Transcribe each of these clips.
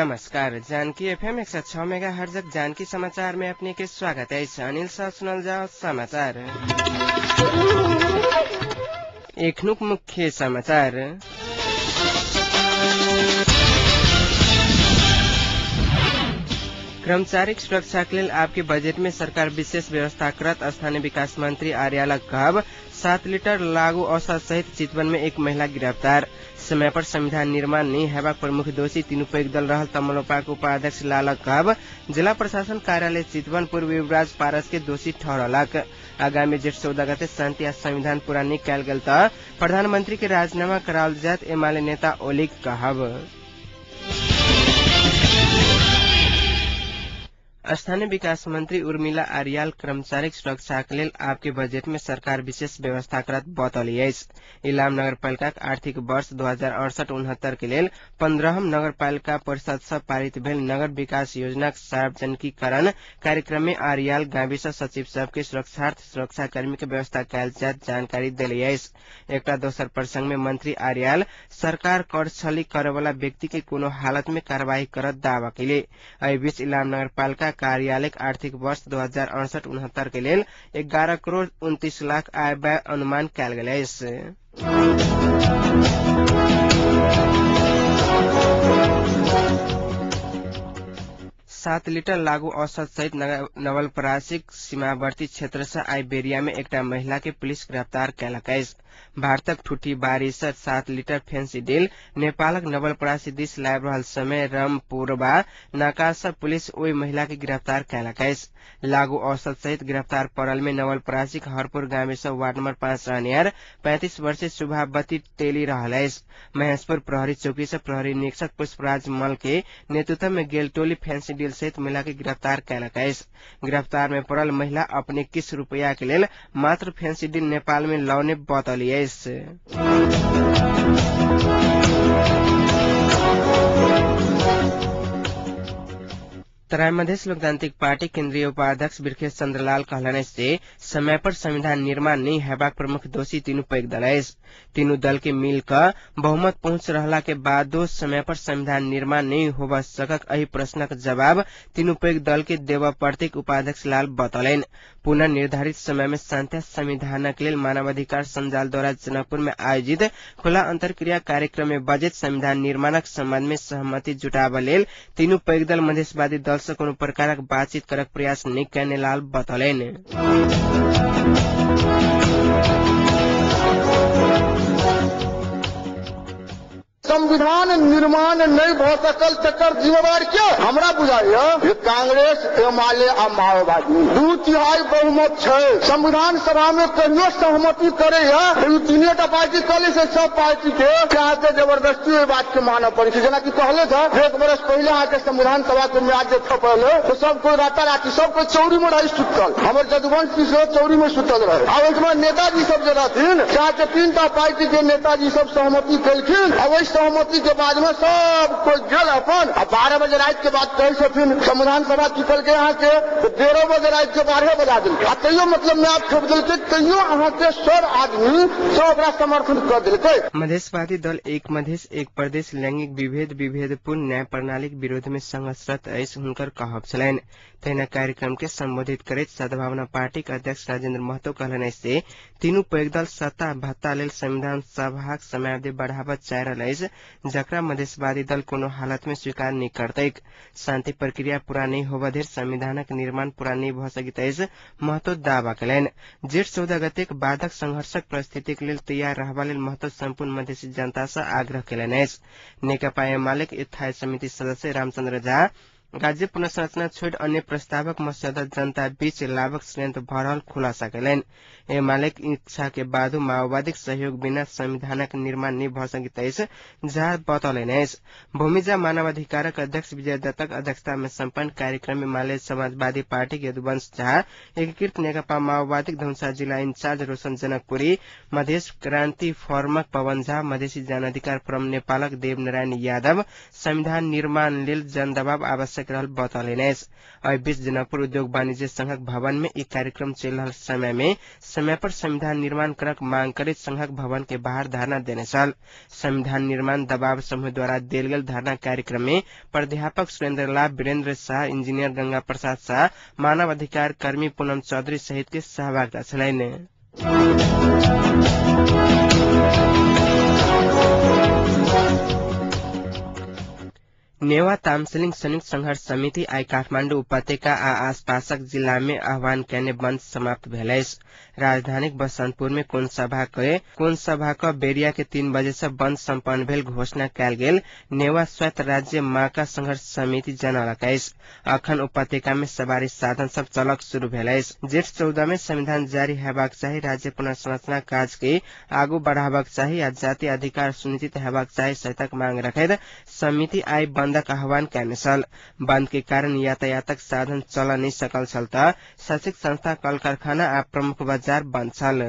नमस्कार, Janaki FM 106 megahertz Janaki समाचार में अपने के स्वागत है। अनिल शाह सुनल जाओ समाचार। एखनुक मुख्य समाचार। कर्मचारी सुरक्षा के लेल आपके बजट में सरकार विशेष व्यवस्था करत स्थानीय विकास मंत्री आर्यालक कहब। 7 लीटर लागू औषध सहित चितवन में एक महिला गिरफ्तार। समय पर संविधान निर्माण नहीं हेबाक प्रमुख दोषी तीनू पैघ दल रहल तमलोपाक उपाध्यक्ष लालक कहब। जिला प्रशासन कार्यालय चितवन पूर्व युवराज पारस के दोषी ठहरलक। आगामी जेठ 14 गते शान्ति आ संविधान पूरा नहीं कयल गेल त प्रधानमंत्री के राजीनामा कराओल जायत एमाले नेता ओलीक कहब। स्थानीय विकास मंत्री उर्मिला आर्याल कर्मचारी सुरक्षा के लेल आपके बजट में सरकार विशेष व्यवस्था करत बतौली अछि। इलाम नगरपालिका आर्थिक वर्ष 2068-69 के लेल 15 नगरपालिका परिषद से पारित भेल नगर विकास योजना सार्वजनिकीकरण कार्यक्रम में आर्याल गाविस सचिव सबके सुरक्षार्थ सुरक्षाकर्मी के व्यवस्था कयल जायत जानकारी देली अछि। एकटा दोसर प्रसंग में मंत्री आर्याल सरकार कर छली करे वाला व्यक्ति के कोनो हालत में कार्यवाही करत दावा केले। एहि बीच इलाम नगरपालिका कार्यालय आर्थिक वर्ष 2068-69 के लेल 11 करोड़ 29 लाख आय व्यय अनुमान कयल गेल अछि। 7 लीटर लागू औषध सहित नवलपरासीक सीमावर्ती क्षेत्र से आइबेरिया में एकटा महिला के पुलिस गिरफ्तार कयलक अछि। भारतक ठुठीबारी से 7 लीटर फेंसिडिल नेपालक नवलपरासी दिस लाबि रहल समय रामपुरबा नाका से पुलिस ओहि महिला के गिरफ्तार कयलक अछि। लागू औषध सहित गिरफ्तार पड़ल में नवलपरासीक हरपुर गामे से वार्ड नंबर 5 रहनिहार 35 वर्षीय शुभावती तेली रहल अछि। महेशपुर प्रहरी चौकी से प्रहरी निरीक्षक पुष्पराज मल के नेतृत्व में गेल टोली फेंसिडिल सहित महिला के गिरफ्तार कयलक अछि। गिरफ्तार में पड़ल महिला अपने 21 रुपया के लेल मात्र फेंसिडिल नेपाल में लौने बतौली अछि। तराई मधेश लोकतांत्रिक पार्टी केन्द्रीय उपाध्यक्ष बिरखेश चंद्रलाल कहलनि जे समय पर संविधान निर्माण नहीं हेबाक प्रमुख दोषी तीनू पैघ दल अछि। तीनू दल के मिल क बहुमत पहुंच रहला के बादो समय पर संविधान निर्माण नहीं होब सकक एहि प्रश्नक जवाब तीनू पैघ दल के देबऽ पड़तैक उपाध्यक्ष लाल बतौलनि। पुनर्निर्धारित समय में शान्ति संविधानक लेल मानवाधिकार संजाल द्वारा जनकपुर में आयोजित खुला अंतर्क्रिया कार्यक्रम में बजट संविधान निर्माणक संबंध में सहमति जुटाबऽ लेल तीनू पैघ दल मधेशवादी दल से कोनो प्रकारक बातचीत करक प्रयास नहि कयने लाल बतौलनि। संविधान निर्माण नहीं भ सकल तकर जिम्मेवार के हमरा बुझाइए कांग्रेस, एमाले आ माओवादी 2/3 बहुमत छै। संविधान सभा में कहियो सहमति करे तीने टा पार्टी कले से सब पार्टी के अहाँके जबरदस्ती ओहि बात के मानऽ पड़ै छै। जेनाकि कहले था 1 बरस पहिले अहाँके संविधान सभा के म्याद जे थपल तो सब कोई राताराती सब कोई चौरी में रही सुतल। हमर जदुवंश जी सेहो चौरी में सुतल रहे। आ ओहिमे नेताजी सब जे रहथिन अहाँके 3 टा पार्टी के नेताजी सब सहमति केलखिन आ ओहि सहमति के बाद में सब कोई गेल अपन। आ 12 बजे रात के बाद कहे छथिन संविधान सभा की कलकै अहाँके 1:30 बजे रात के 12 बजा देलकै आ तैयो मतलब म्याद थोपि देलकै, तैयो अहाँके सब आदमी सब ओकरा समर्थन कर देलकै। मधेशवादी दल एक मधेश एक प्रदेश लैंगिक विभेद विभेदपूर्ण न्याय प्रणालीक विरोध में संघर्षरत अछि हुनकर कहब छलनि। तहिना कार्यक्रम के संबोधित करैत सद्भावना पार्टीक अध्यक्ष राजेन्द्र महतो कहलनि जे तीनू पैघ दल सत्ता भत्ता लेल संविधान सभाक समयावधि बढ़ाबऽ चाहि रहल अछि, जकरा मधेशवादी दल कोनो हालत में स्वीकार नहि करतैक। शान्ति प्रक्रिया पूरा नहि होबऽ धरि संविधानक निर्माण पूरा नहि भऽ सकैत अछि महतो दावा कयलनि। जेठ 14 गतेक बादक संघर्षक परिस्थितिक लेल तैयार रहबा लेल महतो सम्पूर्ण मधेसी जनता सँ आग्रह कयलनि अछि। नेकपा एमालेक स्थायी समिति सदस्य रामचंद्र झा राज्य पुनर्संरचना छोड़ि अन्य प्रस्तावक मस्यौदा जनता बीच लाभक षड्यंत्र भऽ रहल खुलासा कयलनि। एमालेक इच्छा के बादो माओवादीक सहयोग बिना संविधानक निर्माण नहि भऽ सकैत अछि झा बतौलनि अछि। भूमिजा मानवाधिकारक अध्यक्ष विजय दत्तक अध्यक्षता में सम्पन्न कार्यक्रम में माले समाजवादी पार्टीक यदुवंश झा, एकीकृत नेकपा माओवादीक धनुषा जिला इंचार्ज रोशन जनकपुरी, मधेश क्रांति फोरमक पवन झा, मधेसी जनअधिकार फोरम नेपालक देवनारायण यादव संविधान निर्माण लेल जनदबाव आवश्यक आवश्यक रहल बतौलनि अछि। एहि बीच जनकपुर उद्योग वाणिज्य संघक भवन में ई कार्यक्रम चलि रहल समय में समय पर संविधान निर्माण करक मांग करैत संघक भवन के बाहर धरना देने छल। संविधान निर्माण दबाव समूह द्वारा देल गेल धरना कार्यक्रम में प्राध्यापक सुरेन्द्र लाभ, वीरेन्द्र शाह, इंजीनियर गंगा प्रसाद शाह, मानव अधिकार कर्मी पूनम चौधरी सहित के सहभागिता छलनि। नेवा तामसेलिङ संयुक्त संघर्ष समिति आइ काठमाडौँ उपत्यका आ आसपासक जिला में आह्वान कयने बंद समाप्त भेल अछि। राजधानीक बसंतपुर में कोन सभा क बेरिया के 3 बजे से बंद सम्पन्न भेल घोषणा कयल गेल नेवा स्वायत्त राज्य माका संघर्ष समिति जनौलक अछि। अखन उपत्यका में सवारी साधन सब चलक शुरू भेल अछि। जेठ 14 में संविधान जारी हेबाक चाही, राज्य पुनर्संरचना काज के आगू बढ़ाबक चाही आ जाति अधिकार सुनिश्चित हेबाक चाही सहितक मांग रखैत समिति आइ बंदक आह्वान कयने छल। बंद के कारण यातायातक साधन चल नहि सकल छल त शैक्षिक संस्था, कल कारखाना आ प्रमुख बाजार बंद छल।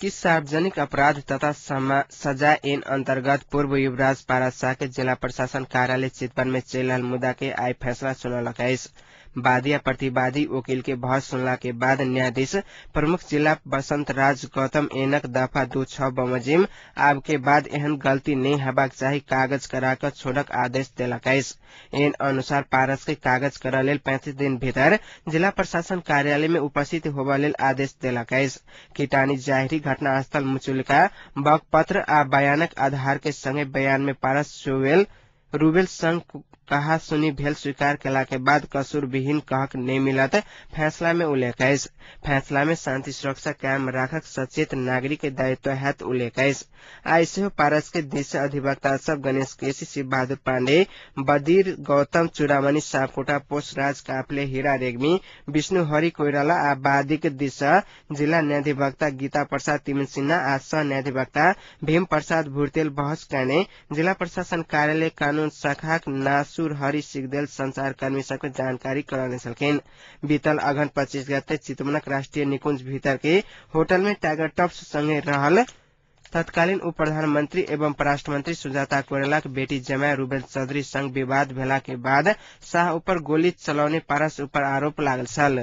कि सार्वजनिक अपराध तथा सजा ऐन अंतर्गत पूर्व युवराज पारस शाह के जिला प्रशासन कार्यालय चितवन में चलि रहल मुद्दा के आइ फैसला सुनौलक अछि। वादी आ प्रतिवादी वकील के बहस सुनला के बाद न्यायाधीश प्रमुख जिला बसंत राज गौतम एनक दफा 2(6) बमोजिम आब के बाद एहन गलती नहि हेबाक चाही कागज करा कऽ छोड़क आदेश देलक अछि। एन अनुसार पारस के कागज करऽ लेल 35 दिन भीतर जिला प्रशासन कार्यालय में उपस्थित होबऽ लेल आदेश देलक अछि। कीटानी जाहिरी घटनास्थल मुचुलिका बकपत्र आ बयानक आधार के संगे बयान में पारस रूबेल संग कहा सुनी भेल स्वीकार केला के बाद कसूर विहीन कहक नहि मिलत फैसला में उल्लेख अछि। फैसला में शांति सुरक्षा कायम राखक सचेत नागरिक के दायित्व हैत उल्लेख अछि। आइ सेहो पारस के दिस अधिवक्ता सब गणेश केसी, शिव बहादुर पाण्डे, बदीर गौतम, चूड़ामणि सापकोटा, पोषराज काफले, हीरा रेग्मी, विष्णु हरि कोइराला आ वादीक दिस जिला न्यायाधिवक्ता गीता प्रसाद तिमिल सिन्हा आ सह न्यायाधिवक्ता भीम प्रसाद भुर्तेल बहस कयने जिला प्रशासन कार्यालय कानून शाखाक नासुर हरि सिगदेल संचारकर्मी सबके जानकारी करौने छलखिन। बीतल अघन 25 गते चितवनक राष्ट्रिय निकुंज भीतर के होटल में टाइगर टप्स संगे रहल तत्कालीन उप प्रधानमंत्री एवं परराष्ट्र मंत्री सुजाता कोइरालाक बेटी जमाय रूबेल चौधरी संग विवाद भेला के बाद शाह ऊपर गोली चलौने पारस ऊपर आरोप लागल छल।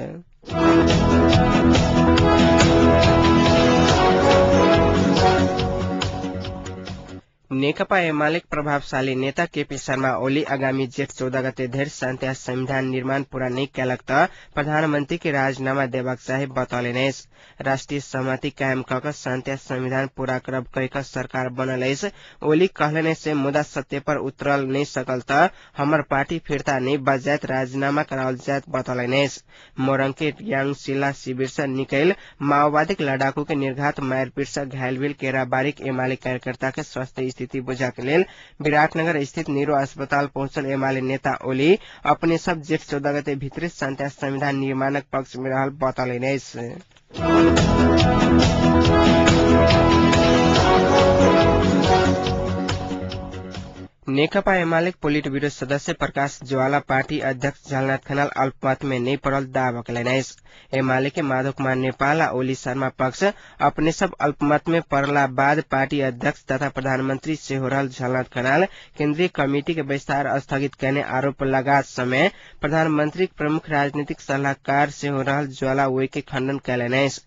नेकपा एमालेक प्रभावशाली नेता केपी शर्मा ओली आगामी जेठ 14 गते धरि शान्ति आ संविधान निर्माण पूरा नहि कयलक त प्रधानमंत्री के राजीनामा देबाक चाही बतौलनि अछि। राष्ट्रिय सहमति कायम कऽ कऽ शान्ति आ संविधान पूरा करब कहि कऽ सरकार बनल अछि। ओली कहलनि से मुदा सत्य पर उतरल नहि सकल त हमर पार्टी फिर्ता नहि बजायत राजीनामा कराओल जायत बतौलनि अछि। मोरंग के याङशिला शिविर से निकलि माओवादीक लड़ाकू के निर्घात मारपीट से घायल भेल केराबारीक एमाले कार्यकर्ता के स्वास्थ्य स्थिति बुझा के लेल विराटनगर स्थित निरो अस्पताल पहुंचल एमाले नेता ओली अपने सब जेठ 14 गते भित्र शान्ति संविधान निर्माणक पक्ष में रहल बतौलनि अछि। नेकपा एमालेक पोलिट ब्यूरो सदस्य प्रकाश ज्वाला पार्टी अध्यक्ष झलनाथ खनाल अल्पमत में नहीं पड़ल दावा कयलनि अछि। एमाले के माधव कुमार नेपाल आ ओली शर्मा पक्ष अपने सब अल्पमत में पड़ला बाद पार्टी अध्यक्ष तथा प्रधानमंत्री सेहो रहल झलनाथ खनाल केंद्रीय कमिटी के बैसार स्थगित कयने आरोप लगा समय प्रधानमंत्री प्रमुख राजनीतिक सलाहकार सेहो रहल ज्वाला ओहि के खंडन कयलनि अछि।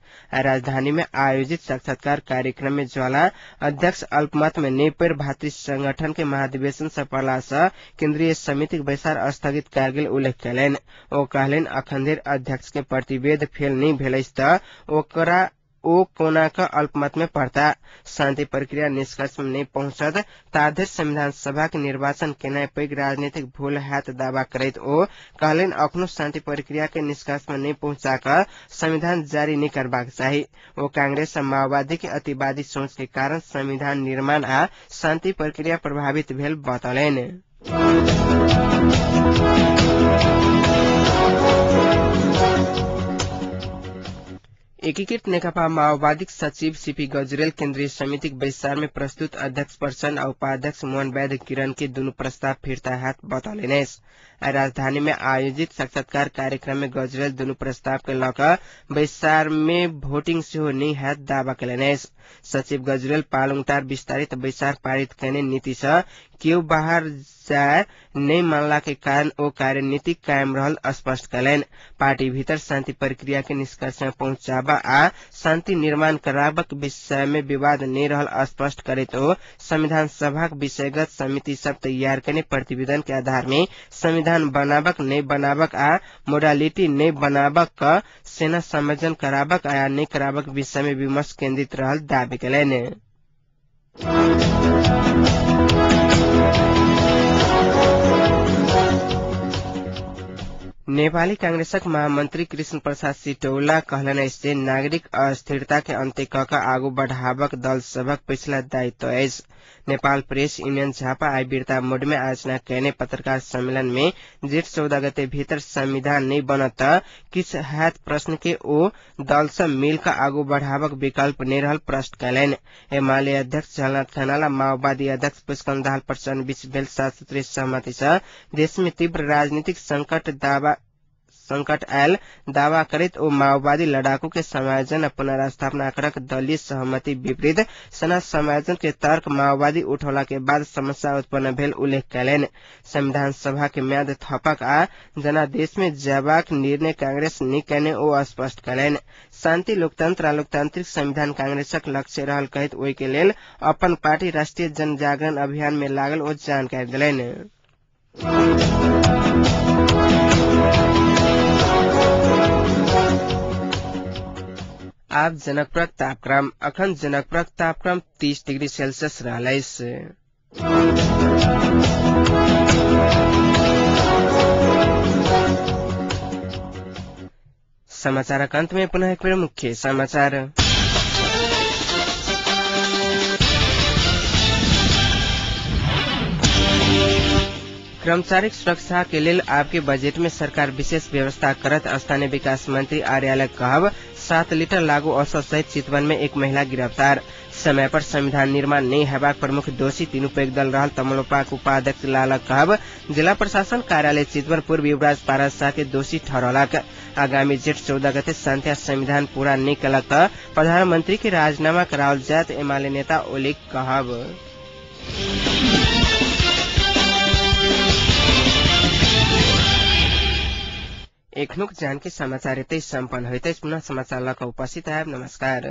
राजधानी में आयोजित साक्षात्कार कार्यक्रम में ज्वाला अध्यक्ष अल्पमत में नहीं पड़ भातृ संगठन के महाधिवेशन से पड़ला से केंद्रीय समिति के बैसार स्थगित कयल गेल उल्लेख कयलनि। ओ कहलनि अखन धरि अध्यक्ष के प्रतिवेद फेल नहि भेल अछि त ओकरा ओ कोना क अल्पमत में पड़ता। शांति प्रक्रिया निष्कर्ष में नहीं पहुंचत ताधरि संविधान सभा के निर्वाचन केनाइ पैघ राजनीतिक भूल हैत दावा करैत ओ कहलनि अखनो शांति प्रक्रिया के निष्कर्ष में नहीं पहुंचा क संविधान जारी नहीं करबाक चाही। ओ कांग्रेस आ माओवादी के अतिवादी सोच के कारण संविधान निर्माण आ शांति प्रक्रिया प्रभावित भेल बतौलनि। एकीकृत नेकपा माओवादीक सचिव सीपी गजुरेल केन्द्रीय समितिक बैसार में प्रस्तुत अध्यक्ष प्रचण्ड आ उपाध्यक्ष मोहन वैद्य किरण के दुनू प्रस्ताव फिर्ता हैत बतौलनि अछि। राजधानी में आयोजित साक्षात्कार कार्यक्रम में गजुरेल दुनू प्रस्ताव के लऽ कऽ बैसार में वोटिंग सेहो नहि हैत दावा कयलनि अछि। सचिव गजुरेल पालुङटार विस्तारित बैसार पारित कयने नीति सँ केओ बाहर जाय नहि मानला के कारण ओ कार्यनीति कायम रहल स्पष्ट कयलनि। पार्टी भीतर शांति प्रक्रिया के निष्कर्ष में पहुंचाबा आ शांति निर्माण कराबक विषय में विवाद नहि रहल स्पष्ट करैत ओ संविधान सभाक विषयगत समिति सब तैयार कयने प्रतिवेदन के आधार में संविधान बनाबक नहि बनाबक आ मोडालिटी नहि बनाबक क सेना समायोजन कराबक आ नहि कराबक विषय में विमर्श केन्द्रित रहल दावी कयलनि। नेपाली कांग्रेसक महामंत्री कृष्ण प्रसाद सिटौला कहलनि अछि जे नागरिक अस्थिरता के अंत्य क क आगू बढ़ाबक दल सभक पिछला दायित्व अछि। नेपाल प्रेस यूनियन झापा आइ बिरता मोड में आयोजना कयने पत्रकार सम्मेलन में जेठ 14 गते भीतर संविधान नहि बनत त किछु हैत प्रश्न के ओ दल सब मिल क आगू बढ़ाबक विकल्प नहि रहल प्रश्न कयलनि। एमाले अध्यक्ष झलनाथ खनाल आ माओवादी अध्यक्ष पुष्कम दाहाल प्रचण्ड बीच भेल 7 सूत्रीय सहमति सँ देश में तीव्र राजनीतिक संकट आयल दावा करैत ओ माओवादी लड़ाकू के समायोजन आ पुनर्स्थापना करक दलीय सहमति विपरीत सेना समायोजन के तर्क माओवादी उठौला के बाद समस्या उत्पन्न भेल उल्लेख कयलनि। संविधान सभा के म्याद थपक आ जनादेश में जयबाक निर्णय कांग्रेस नहि कयने ओ स्पष्ट कयलनि। शांति, लोकतंत्र आ लोकतांत्रिक संविधान कांग्रेसक लक्ष्य रहल कहैत ओहि के लेल अपन पार्टी राष्ट्रीय जनजागरण अभियान में लागल ओ जानकारी देलनि। आब जनकपुरक तापक्रम। अखन जनकपुरक तापक्रम 30 डिग्री सेल्सियस रहल अछि। समाचारक अंत में पुनः एक बेर मुख्य समाचार। कर्मचारी सुरक्षा के लेल आपके बजट में सरकार विशेष व्यवस्था करत स्थानीय विकास मंत्री आर्यालक कहब। 7 लीटर लागू औषध सहित चितवन में एक महिला गिरफ्तार। समय पर संविधान निर्माण नहीं हेबाक प्रमुख दोषी तीनू पैघ दल रहल तमलोपाक उपाध्यक्ष लालक कहब। जिला प्रशासन कार्यालय चितवन पूर्व युवराज पारस शाह के दोषी ठहरौलक। आगामी जेठ 14 गते शांति संविधान पूरा नहीं कलक त प्रधानमंत्री के राजीनामा कराओल जायत एमाले नेता ओली कहब। एखनुक जानकी समाचार एतै सम्पन्न होइत अछि। पुनः समाचार लऽ कऽ उपस्थित आयब। नमस्कार।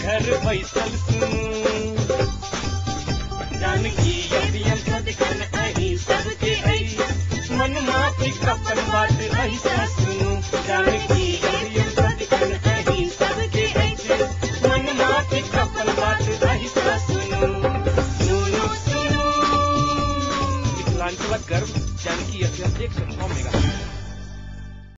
घर बैसल सुनू जानकी एफएम सदिखन अहीं सबके अछि, मन माफिक अपन बात अहीं सँ सुनू। जानकी एफएम सदिखन अहीं सबके अछि, मन माफिक अपन बात अहीं सँ सुनू। सुनू सुनू मिथिलांचलक गर्व जानकी एफएम 106 मेगा।